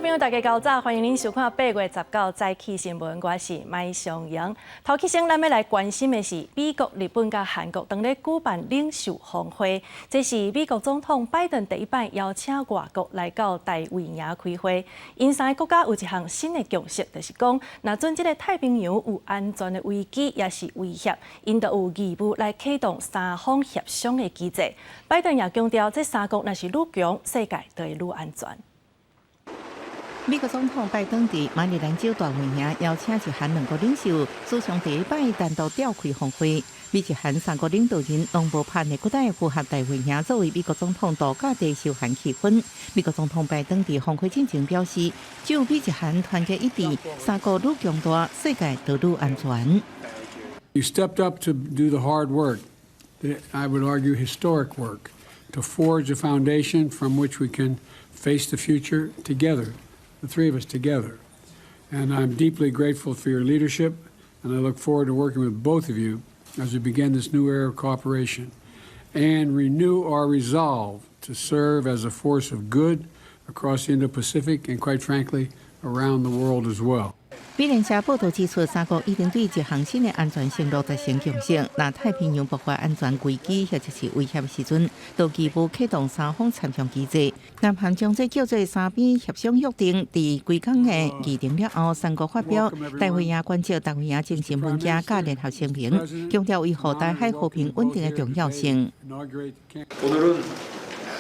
眾朋友，大家較早，歡迎您收看8月19早起新聞，我是麥尚陽。頭起先，咱欲來關心的是美國、日本佮韓國當咧舉辦領袖峰會，這是美國總統拜登第一擺邀請外國來到大衛營開會。𪜶三个國家有一項新的共識，就是講，若準這个太平洋有安全的危機，抑是威脅，𪜶就有義務來啟動三方協商的機制。拜登也強調，這三國若是愈強，世界就會愈安全。美國總統拜登佇馬里蘭州大衛營邀請日韓兩國領袖，史上第一擺單獨召開峰會。美日韓三國領導人攏無拍內閣符合大衛營作為美國總統度假地休閒氣氛。美國總統拜登佇峰會進前表示，只有美日韓團結一致，三國愈強大，世界就愈安全。 You stepped up to do the hard work, I would argue historic work, to forge a foundation from which we can face the future together, the three of us together. And I'm deeply grateful for your leadership, and I look forward to working with both of you as we begin this new era of cooperation and renew our resolve to serve as a force of good across the Indo-Pacific and, quite frankly, around the world as well. 美聯社報導指出，三國已經對一項新的安全承諾達成共識。若太平洋爆發安全危機或者是威脅的時陣，就義務啟動三方參詳機制。南韓將這叫做三邊協商約定，佇幾工的議程了後，三國發表大衛營關照大衛營精神文件佮聯合聲明，強調維護台海和平穩定的重要性。 오늘은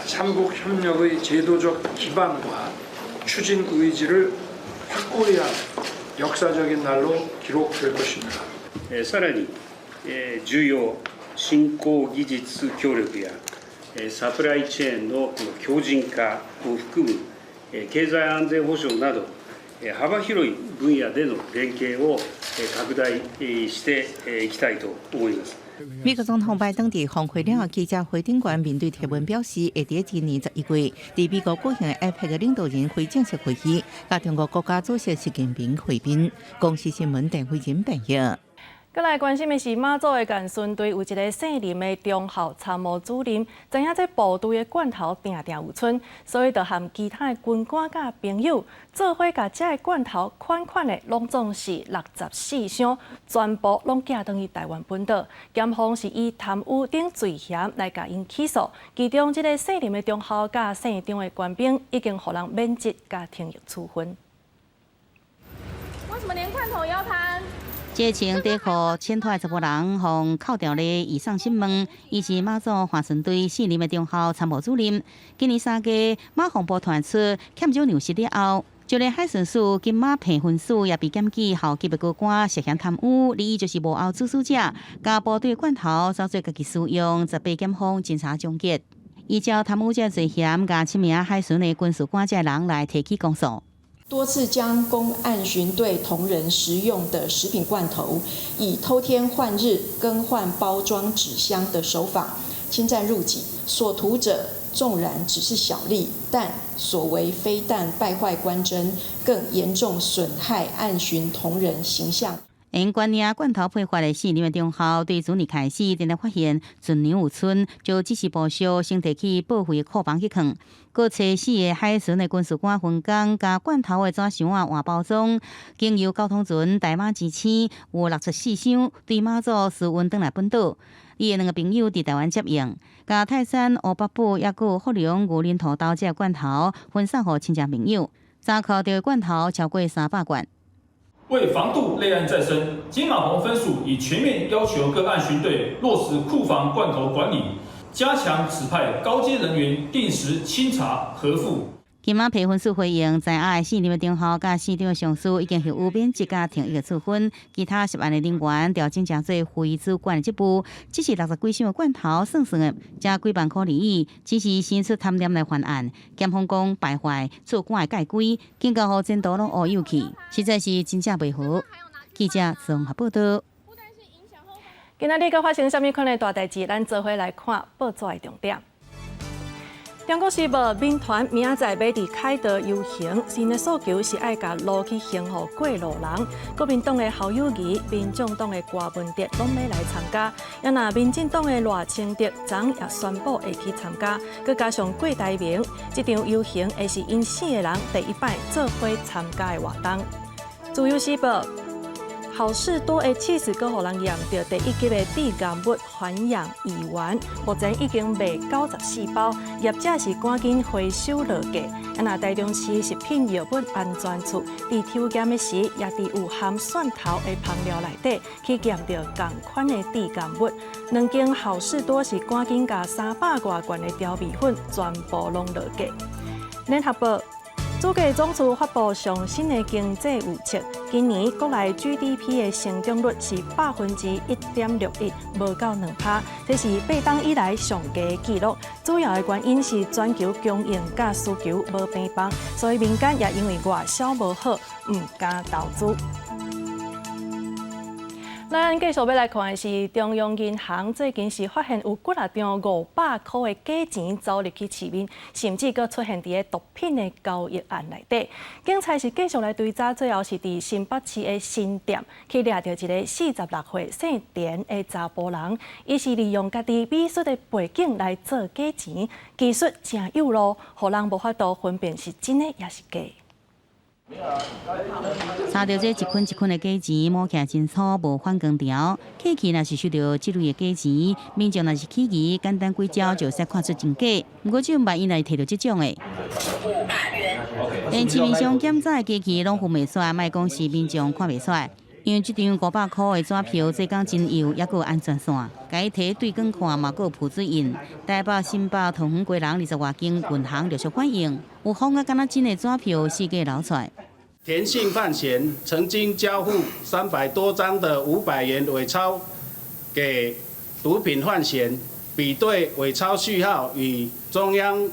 삼국 협력의 제도적 기반과 추진 의지를 확고히 한 역사적인 날로 기록될 것입니다. さらに重要新興技術協力やサプライチェーンの強靭化を含む経済安全保障など幅広い分野での連携を拡大していきたいと思います。美國總統拜登佇峰會了後記者會頂懸面對提問表示，會佇今年11月，佇美國舉行的 APEC 領導人非正式會議，佮中國國家主席習近平會面。公視新聞鄧慧仁編譯。閣來關心的是馬祖的岸巡隊有一个姓林的中校參謀主任，知影這部隊的罐頭定定有賰，所以就和其他的軍官佮朋友做伙，共這个罐頭款款的攏總是64箱，全部攏寄轉去台灣本島。檢方是以貪污等罪嫌來共𪜶起訴，其中這个姓林的中校佮姓張的官兵已經予人免職佮停役處分。為什麼連罐頭也要貪？這穿短褲淺脫的查埔人，予銬著咧以上審問，伊是馬祖岸巡隊姓林的中校參謀主任。今年3月，馬防部傳出欠少糧食了後，就連海巡署金馬坪分署也被檢舉校級的高官涉嫌貪污，利益就是幕後主使者，共部隊罐頭當做家己私用，18檢方偵查終結。依照貪污這罪嫌，共七名海巡的軍事官這人來提起公訴。多次將供岸巡隊同仁食用的食品罐頭，以偷天換日、更換包裝紙箱的手法侵佔入己，所圖者縱然只是小利，但所為非但敗壞官箴，更嚴重損害岸巡同仁形象。因關領罐頭配發的姓林的中校，對去年開始，定定發現存糧有賰，就指示部屬先提去報廢庫房去囥。閣揣四个海巡的軍事官分工，共罐頭的紙箱仔換包裝，經由交通船台馬之星有64箱，對馬祖私運轉來本島。伊的兩个朋友佇台灣接應，共泰山烏北埔抑閣有福隆牛奶塗豆這个罐頭分送予親戚朋友，查扣著的罐頭超過300罐。為防杜類案再生，金馬棚分署已全面要求各岸巡隊落實庫房罐頭管理，加強指派高階人員定時清查核付。金馬坪分署回應，在押的姓林的中校佮姓張的上司已經予免職佮停役的處分，其他涉案的人員調整成做非主管的職務，只是60幾箱的罐頭算算的，才幾萬塊而已，只是生出貪念來犯案。檢方講敗壞做官的界規，警告予前途攏烏有去，實在是真正袂好。記者綜合報道。今仔日閣發生啥物款的大代誌？咱做伙來看報紙的重點。中國時報民團明仔載欲佇凱道遊行，𪜶的訴求是愛共路去還予過路人。國民黨的侯友宜、民眾黨的柯文哲攏欲來參加，也若民進黨的賴清德昨也宣布會去參加，閣加上郭台銘，這場遊行會是𪜶四个人第一擺做伙參加的活動。自由時報。好市多的起司閣予人驗著第一級的致癌物環氧乙烷，目前已經賣94包，業者是趕緊回收落架。啊，若台中市食品藥物安全處佇抽檢的時，也佇有含蒜頭的烹料內底去驗著仝款的致癌物。兩間好市多是趕緊共300外罐的調味粉全部攏落架。聯合報。主計總處發布上新的經濟預測，今年國內 GDP 的成長率是1.61%，無到2%，這是8冬以來上低的紀錄。主要的原因是全球供應佮需求無平衡，所以民間也因為外銷無好，毋敢投資。咱繼續欲來看的是中央銀行最近是發現有幾若張500箍的假錢走入去市面，甚至閣出現佇咧毒品的交易案內底。警察是繼續來追查，最後是佇新北市的新店去掠著一个46歲姓田的查埔人，伊是利用家己美術的背景來做假錢，技術誠有路，予人無法度分辨是真的抑是假。查著這一捆一捆的假錢，摸起來真粗，無反光條。客氣若是收著這類的假錢，民眾若是起疑，簡單幾招就會使看出真假。毋過這萬一若是提著這種的，連市面上檢查的機器攏分袂出來，莫講是民眾看袂出來。因為這張500箍的紙票做工真幼，猶閣有安全線，共伊提對光看嘛，閣有浮水印。台北、新北、桃園、基隆20外間銀行陸續反映，有仿啊，敢若真的紙票四界流出來。田姓范閒曾經交付300多張的500元偽鈔給毒品販賢，比對偽鈔序號與中央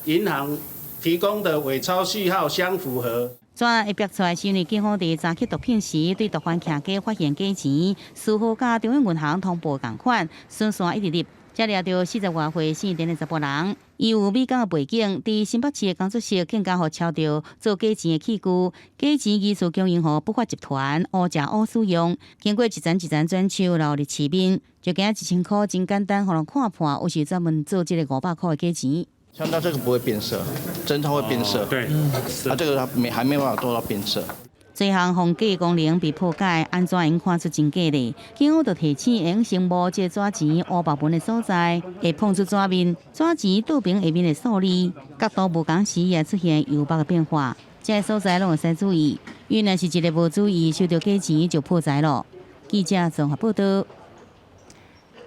銀行提供的偽鈔序號相符合。紙會爆出來，是因為警方佇查緝毒品時，對毒販徛家發現假錢，事後佮中央銀行通報仝款，順線一直入，才掠著40外歲姓田的查埔人。伊有美工的背景，佇新北市的工作室更加予抄著做假錢的器具，假錢技術供應予不法集團烏食烏使用，經過一層一層轉手流入市面，就驚1000箍真簡單，予人看破，有是專門做這个500箍的假錢。像它這個不會變色，真鈔會變色。對，它這個它沒還沒辦法做到變色。這項防假功能被破解，按怎會看出真假咧？警方就提醒，會用先摸這個紙錢烏白紋的所在，會碰觸紙面，紙錢倒爿下面的數字角度無仝時，也出現油墨的變化。這个所在攏會使注意，因為若是一个無注意，收著假錢就破財囉。記者綜合報道。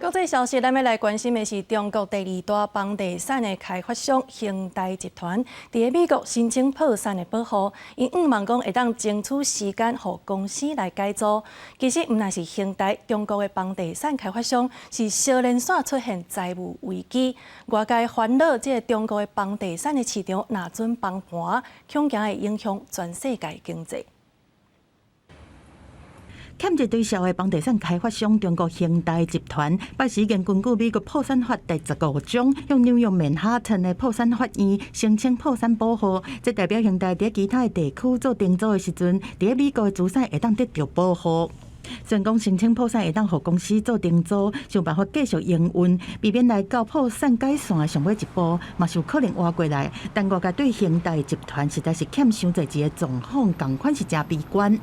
國際消息，咱欲來關心的是中國第二大房地產的開發商恆大集團，佇美國申請破產的保護，𪜶向望講會當爭取時間，予公司來改組。其實毋但是恆大，中國的房地產開發商是相連紲出現債務危機，外界煩惱這个中國的房地產的市場若準崩盤，恐驚會影響全世界經濟。欠一堆數的房地產開發商中國恆大集團，拜四已經根據美國破產法第15章，向紐約曼哈頓的破產法院申請破產保護。這代表恆大佇其他的地區做重組的時陣，佇美國的資產會當得著保護。雖然講申請破產會當予公司做重組，想辦法繼續營運，避免來到破產解散的上尾一步，嘛是有可能活過來。但外界對恆大集團實在是欠傷濟錢的狀況，仝款是誠悲觀。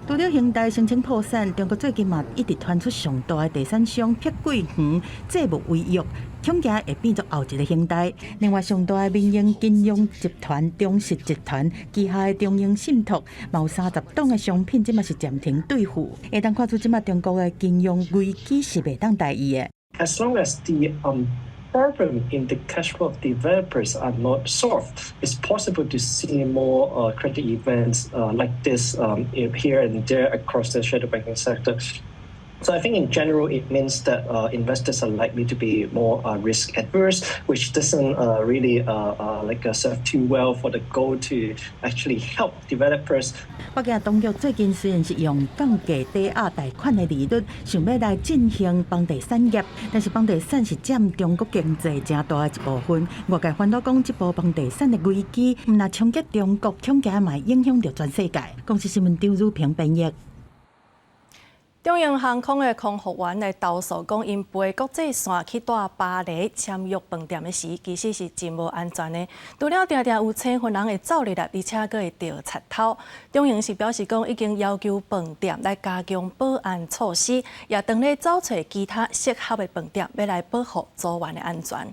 除了恆大申請破產，中國最近嘛一直傳出上大的地產商碧桂園債務違約，恐驚會變做後一个恆大。另外，上大的民營金融集團中實集團旗下的中盈信託，嘛有30檔的商品，這馬是暫停兌付。會當看出這馬中國的金融危機是袂當大意的。 As long as the problem in the cash flow of developers are not solved, it's possible to see more credit events like this here and there across the shadow banking sector. So I think in general it means that investors are likely to be more risk adverse, which doesn't really like serve too well for the gold to actually help developers. 北京當局最近雖然是用降低抵押貸款的利率，想欲來振興房地產業，但是房地產是佔中國經濟誠大的一部分。外界煩惱講，這波房地產的危機，毋但衝擊中國，恐驚嘛會影響著全世界。公視新聞張如平編譯。長榮航空的空服員來投訴講，𪜶飛國際線去蹛巴黎簽約飯店的時，其實是真無安全的。除了定定有青雲人會走入來，而且閣會著賊偷。長榮是表示講，已經要求飯店來加強保安措施，也當咧找揣其他適合的飯店，欲來保護組員的安全。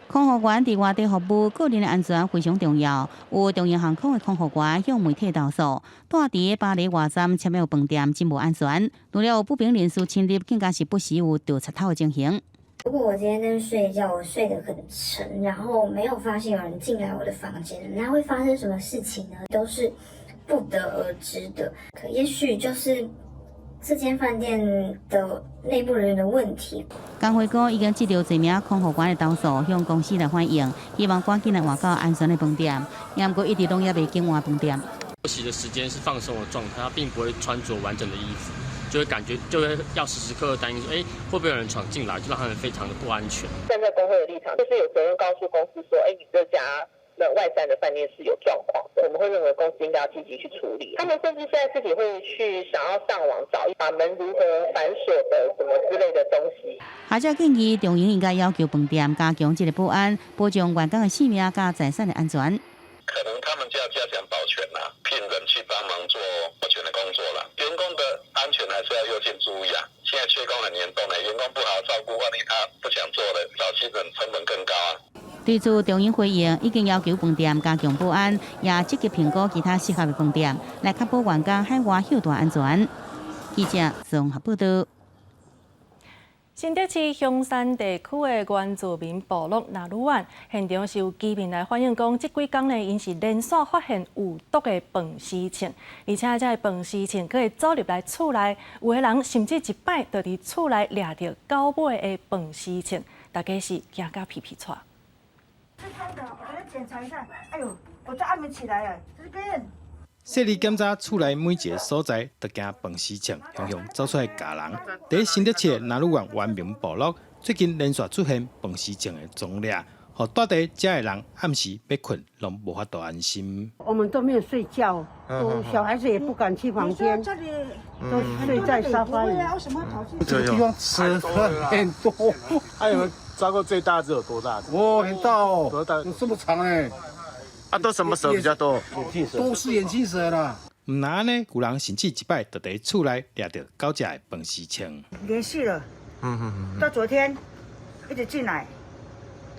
空服員佇外地服務，個人的安全非常重要。有長榮航空的空服員向媒體投訴，蹛佇巴黎外站簽約飯店真無安全，除了有不明人士侵入，更加是不時有著賊偷的情形。如果我今天在睡覺，我睡得很沉，然後沒有發現有人進來我的房間，那會發生什麼事情呢？都是不得而知的。可也許就是這間飯店的內部人員的問題。工會講已經接著濟名空服員的投訴，向公司來反映，希望趕緊來換到安全的飯店。毋過一直攏猶未更換飯店。休息的時間是放鬆的狀態，他並不會穿着完整的衣服，就會感覺就會要時時刻刻擔心說，會不會有人闖進來，就讓他們非常的不安全。站在工會的立場，就是有責任告訴公司說，你這家那外站的飯店是有狀況的，我們會認為公司應該要積極去處理。他們甚至現在自己會去想要上網找把門如何反鎖的什麼之類的東西。學者建議長榮應該要求飯店加強這个保安，保障員工的性命佮財產的安全。可能他們就要加強保全啦，聘人去幫忙做保全的工作啦。員工的安全還是要優先注意啊。現在缺工很嚴重的，員工不好照顧，萬一他不想做了，找新人成本更高啊。對此，長榮回應已經要求飯店加強保安，也積極評估其他適合的飯店，來確保員工海外歇蹛安全。記者綜合報道。新竹市香山地區的原住民部落那魯灣，現場是有居民來反映講，這幾工呢，𪜶是連續發現有毒的飯絲蟲，而且這个飯絲蟲閣會走入來厝內，有的人甚至一擺就佇厝內掠著九尾的飯絲蟲，大家是驚甲皮皮掣。我來檢查一下，哎呦，我這按不起來啊，這邊。細膩檢查厝內每一个所在，都驚飯絲蟲雄雄走出來咬人。佇新竹市的那魯灣原民部落，最近連續出現飯絲蟲的蹤掠，予蹛佇遮的人暗時欲睏攏無法度安心。我們都沒有睡覺，都小孩子也不敢去房間，都睡在沙發裡。這個地方蛇很多，還有抓過最大隻有多大？哦，很大哦，多大？這麼長哎。啊，都什麼蛇比較多？眼鏡蛇，都是眼鏡蛇啦。毋但按呢，有人甚至一擺就佇厝內掠著九隻的飯絲蟲。連續了，到昨天一直進來。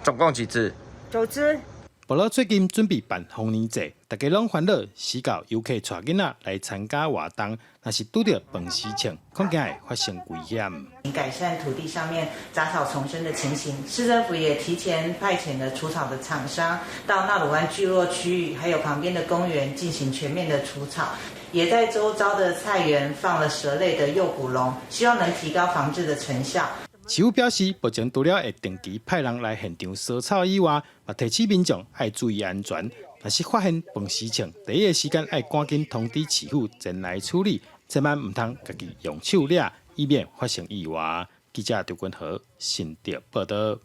總共幾隻？ 9隻。部落最近準備辦豐年祭，大家攏煩惱，死到遊客帶囡仔來參加活動，若是拄著飯絲蟲，恐驚會發生危險。改善土地上面雜草叢生的情形，市政府也提前派遣了除草的廠商到那魯灣聚落區域，還有旁邊的公園進行全面的除草，也在周遭的菜園放了蛇類的誘捕籠，希望能提高防治的成效。市府表示，目前除了會定期派人來現場掃草以外，嘛提醒民眾愛注意安全。若是發現飯絲蟲，第一个時間愛趕緊通知市府前來處理，千萬毋通家己用手掠，以免發生意外。記者張君和新竹報道。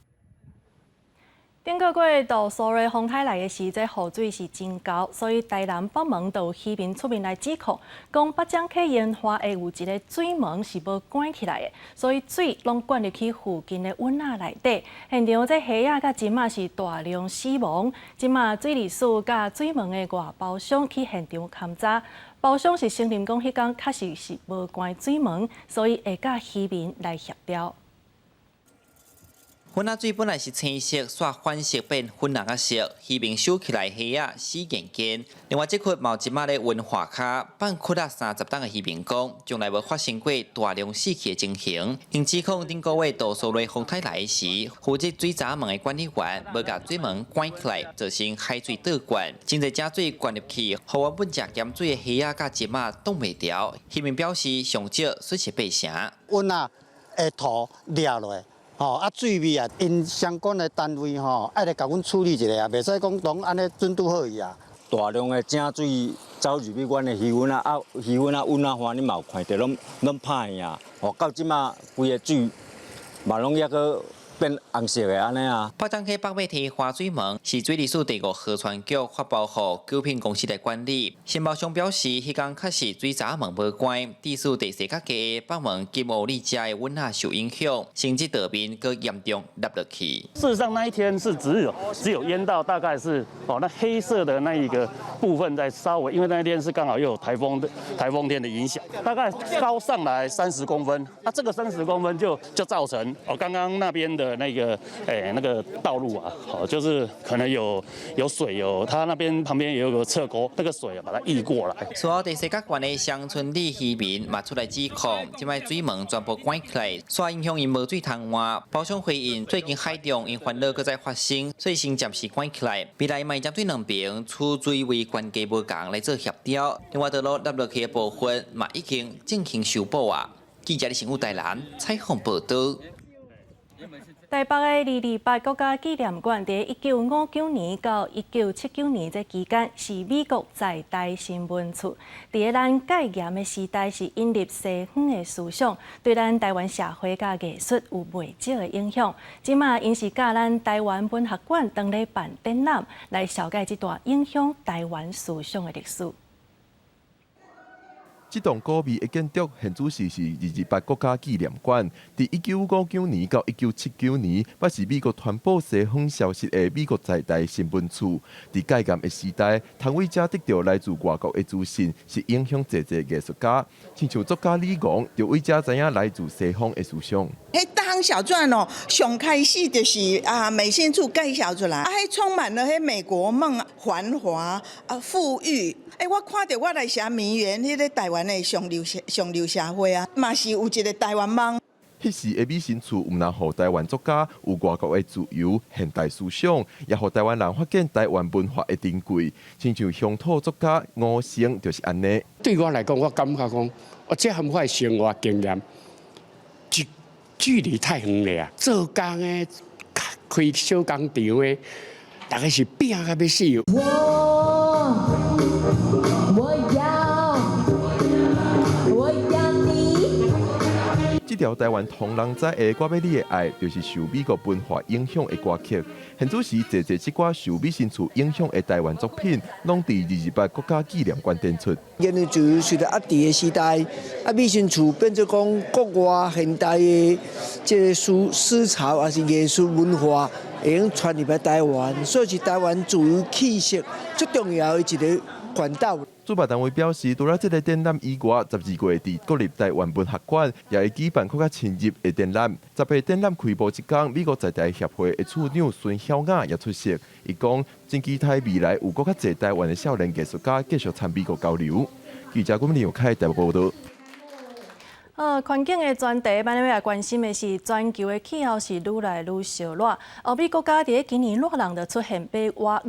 頂個月杜蘇芮風颱來的時，這雨水是真厚，所以台南北門就有漁民出面來指控，講八掌溪煙花會有一个水門是無關起來的，所以水攏灌入去附近的塭仔內底。現場這蝦仔佮針仔是大量死亡。這馬水利署佮水門的外包商去現場勘查，包商是承認講彼工確實是無關水門，所以會佮漁民來協調。粉仔水本來是青色，煞反色變粉紅仔色，漁民收起來蝦仔死堅堅。另外，這窟嘛有一馬咧溫化跤，放窟仔30冬的漁民講，從來無發生過大量死去的情形。𪜶指控頂個月杜蘇芮風颱來時，負責水閘門的管理員無共水門關起來，造成海水倒灌，真濟井水灌入去，予原本食鹹水的蝦仔佮鯽仔擋袂牢。漁民表示，上少損失八成。阮啊，的塗掠落。吼啊，水味啊，𪜶相關的單位吼，愛來共阮處理一下啊，袂使講攏按呢準拄好伊啊。大量的井水走入去阮的魚塭啊，啊魚塭啊，塭仔花，你嘛有看著攏歹去啊。吼，到這馬規个水嘛攏猶閣變紅色的按呢啊。北漳溪北尾堤花水門是水利署第五河川局發包予九品公司來管理。承包商表示，彼工確實水閘門無關，地勢地勢較低的北門金湖里遮的塭仔受影響，甚至道面閣嚴重凹落去。事實上，那一天是只有淹到大概是哦，那黑色的那一個部分在稍微，因為那一天是剛好又有颱風天的影響，大概高上來30公分，那這個30公分就造成哦，剛剛那邊的那個道路啊，好，就是可能有水有，它那邊旁邊也有個側溝，那個水啊把它溢過來。所有地勢較懸的鄉村里漁民嘛出來指控，這擺水門全部關起來，煞影響𪜶無水通換。包商回應，最近海中𪜶煩惱閣再發生，所以先暫時關起來。未來嘛會針對兩邊取水位懸低無仝來做協調。另外，道路凹落去的部分嘛已經進行修補啊。記者李成武台南採訪報導。台北的228國家紀念館，佇1959年到1979年這期間，是美國在台新聞處。佇咱戒嚴的時代，是引入西方的思想，對咱台灣社會佮藝術有袂少的影響。這馬𪜶是佮咱台灣文學館當咧辦展覽，來紹介這段影響台灣思想的歷史。這棟古味的建築，現主時是228國家紀念館。佇1959年到1979年，捌是美國傳播西方消息的美國在台新聞處。佇戒嚴的時代，通為遮得著來自外國的資訊，是影響濟濟藝術家。親像作家李敖，就為遮知影來自西方的思想。彼逐項小傳哦，上開始就是啊，美新處介紹出來，啊，彼充滿了彼美國夢、繁華啊、富裕。欸，我看著我來寫名媛，彼个台灣的上流社會啊，嘛是有一個台灣夢。彼時的美新處，毋但予台灣作家有外國的自由現代思想，也予台灣人發現台灣文化的珍貴。親像鄉土作家吳勝就是按呢。對我來講，我感覺講，我這和我的生活經驗，距離太遠了啊！做工的、開小工廠的，大家是拼甲欲死。我要你。這條台灣唐人仔的《我欲你的愛》，就是受美國文化影響的歌曲。現主時濟濟這寡受美新處影響的台灣作品，攏佇228國家紀念館展出。言論自由受著壓制的時代，啊，美新處變做講國外現代的這个思潮，抑是藝術文化，會用傳入來台灣，所以是台灣自由氣息最重要的一个管道。主辦單位表示，除了這个展覽以外，12月佇國立台灣文學館也會舉辦閣較深入的展覽。10日展覽開幕這工，美國在台協會的處長孫曉雅也出席。伊講，真期待未來有閣較濟台灣的少年藝術家繼續參美國交流。記者郭明凱台北報導。環境的專題，咱欲來關心的是全球的氣候是愈來愈燒熱。歐美國家佇咧今年熱人就出現爬倚50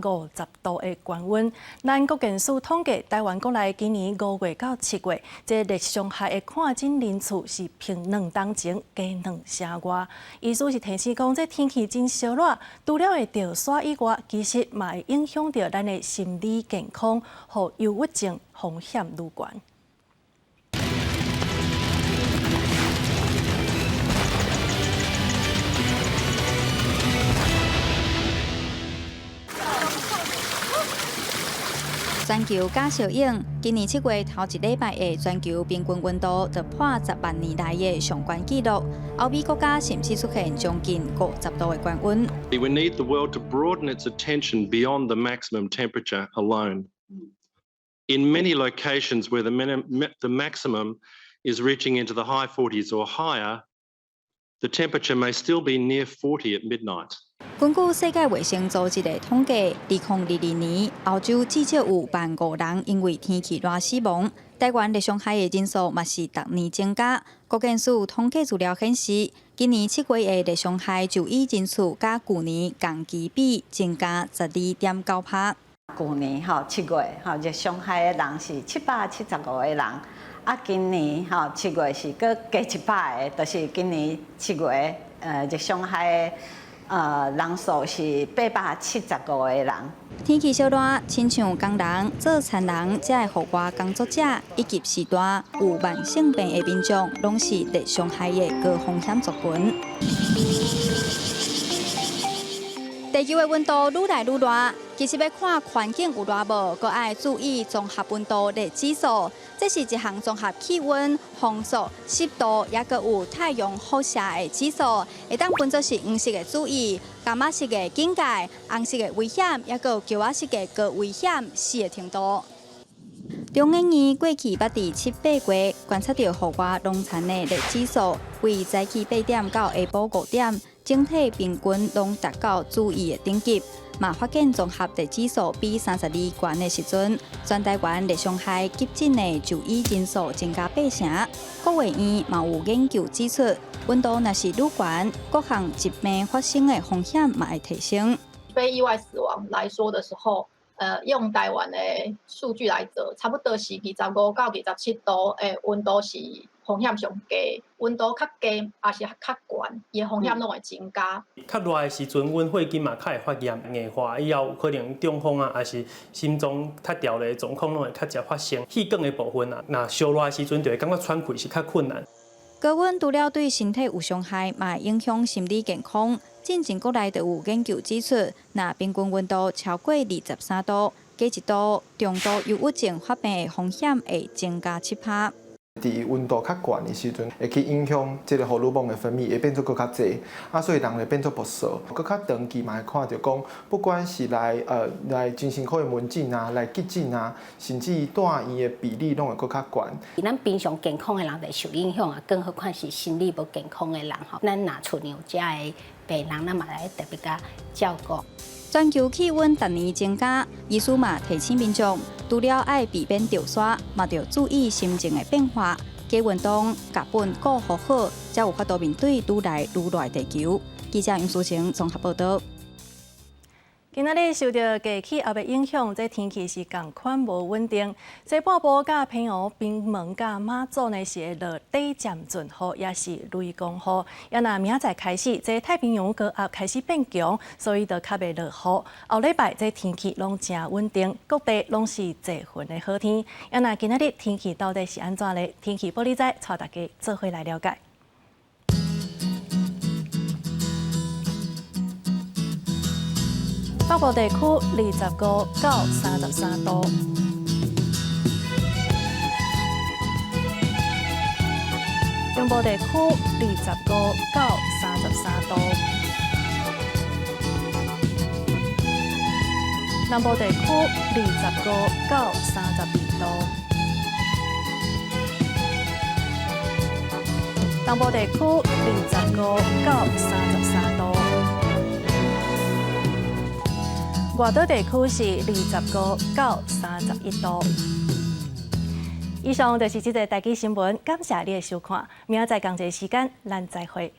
度的高溫。咱國健署統計，台灣國內今年5月到7月，這熱傷害的看診人次是平2冬前加2成外。醫師是提醒講，這天氣真燒熱，除了會著痧以外，其實嘛會影響著咱的心理健康，予憂鬱症風險愈懸。全球加燒湧，今年7月頭一禮拜的全球平均溫度就破10萬年來的上懸紀錄。歐美國家甚至出現將近50度的高溫。 We need the world to broaden its attention beyond the maximum temperature alone. In many locations where the maximum is reaching into the high 40s or higher, the temperature may still be near 40 at midnight. 根據世界衛生組織的統計，2022年歐洲至少有15,000人因為天氣熱死亡。台灣熱傷害的人數嘛是逐年增加。國健署統計資料顯示，今年7月的熱傷害就醫人數，佮舊年同期比增加12.9%。舊年吼7月吼熱傷害的人是775個人，啊，今年吼七月是閣加100個，就是今年7月熱傷害的人數是875個人。天氣燒熱，親像工人、做田人、遮的戶外工作者，以及序大有慢性病的民眾，攏是熱傷害的高風險族群。地球的溫度愈來愈熱，其實欲看環境有熱無，閣愛注意綜合溫度熱指數。這是一項綜合氣溫、風速、濕度，抑閣有太陽輻射的指數，會當分做是黃色的注意、柑仔色的警戒、紅色的危險，抑閣有橘仔色的高危險四个程度。中研院過去捌佇七八月觀察著戶外農田的熱指數，為早起8點到下晡5點，整體平均攏達到注意的等級。嘛發現綜合熱指數比32懸的時陣，全台灣熱傷害急診的就醫人數增加8成。國衛院嘛有研究指出，溫度若是愈懸，各項疾病發生的風險嘛會提升。非意外死亡來說的時候，用台灣的數據來做，差不多是25到27度的溫度是風險上低，溫度較低抑是較懸，伊的風險攏會增加。較熱的時陣，阮血筋嘛較會發炎硬化，以後有可能中風啊，抑是心臟脫掉的狀況攏會較濟發生。氣管的部分啊，若燒熱的時陣，就會感覺喘氣是較困難。高溫除了對身體有傷害，嘛會影響心理健康。進前國內就有研究指出，若平均溫度超過23度，加1度，中度憂鬱症發病的風險會增加7%。佇溫度較懸的時陣，會去影響這个荷爾蒙的分泌，會變做閣較濟，啊，所以人會變做暴躁。閣較長期嘛會看著講，不管是來精神科的門診啊，來急診啊，甚至住院的比例攏會閣較懸。咱平常健康的人會受影響啊，更何況是心理無健康的人吼。咱若厝裡有遮的病人，咱嘛來特別共照顧。全球氣溫逐年增加，醫師嘛提醒民眾，除了愛避免著沙，嘛著注意心情的變化。加運動，共本顧好，才有法度面對愈來愈熱的地球。記者楊淑晴綜合報導。今仔日受著低氣壓的影響，這天氣是仝款無穩定。西半部佮澎湖、金門佮馬祖呢是會落短暫陣雨，抑是雷公雨。啊若明仔載開始，這太平洋高壓開始變強，所以就較袂落雨。後禮拜這天氣攏誠穩定，各地攏是濟雲的好天。啊若今仔日天氣到底是按怎咧？天氣報你知，帶大家做伙來了解。北部地區25到33度，中部地區25到33度，南部地區25到32度，東部地區25到33度。外島地區是25到31度。以上就是這節台語新聞，感謝你的收看。明仔載仝一个時間，咱再會。